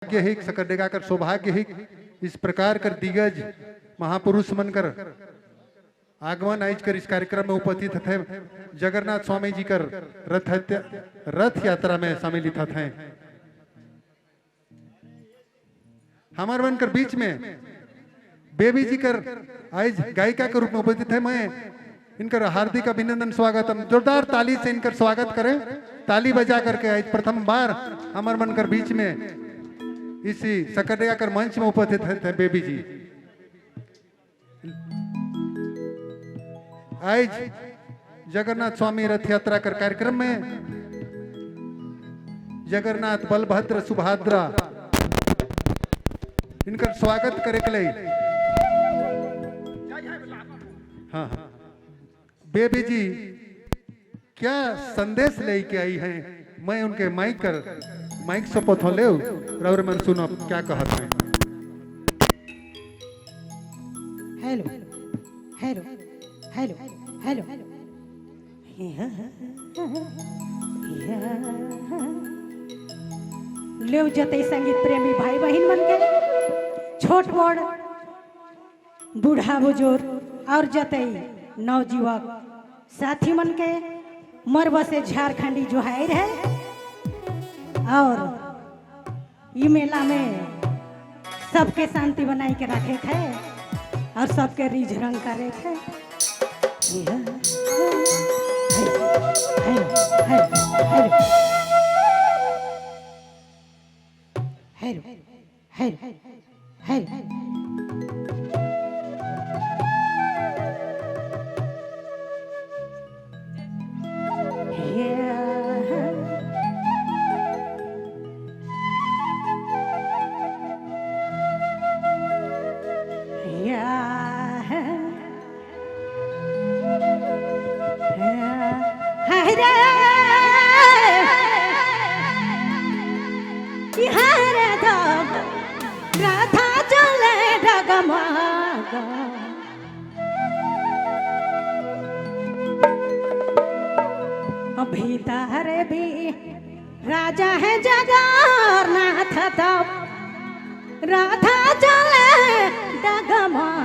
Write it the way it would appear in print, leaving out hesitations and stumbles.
हिक सकरडेगा कर सौभाग्य हिक इस प्रकार कर दिग्गज महापुरुष मन कर आगमन आज कर इस कार्यक्रम में उपस्थित थे। जगन्नाथ स्वामी जी कर रथ रथ यात्रा में सम्मिलित थे। हमारे मन कर बीच में बेबी जी कर आज गायिका के रूप में उपस्थित है। मैं इनकर हार्दिक अभिनंदन स्वागतम, जोरदार ताली से इनकर स्वागत करें, ताली बजा करके। आज प्रथम बार हमारे मन कर बीच में इसी सकरडेगा कर मंच में उपस्थित थे बेबी जी। आज जगन्नाथ स्वामी रथ यात्रा कर कार्यक्रम में जगन्नाथ बलभद्र सुभद्रा इनकर स्वागत करे के लिए हाँ हाँ बेबी जी क्या संदेश लेके आई हैं, मैं उनके माइक कर माइक शपथ ले और मन सुनो क्या कहत हैं। Hello hello hello hello. ले जते संगीत प्रेमी भाई बहन मन के, छोट बड़ बूढ़ा बुजुर्ग और जते नवयुवक साथी मन के मर बसे झारखंडी जोहार है। और ये मेला में सबके शांति बनाई के रखे थे और सबके रिझ रंग करे थे। Hello hello hello hello hello. Radha चले डगमगा, भीतर भी राजा है जगन्नाथ तब राधा चले डगमगा।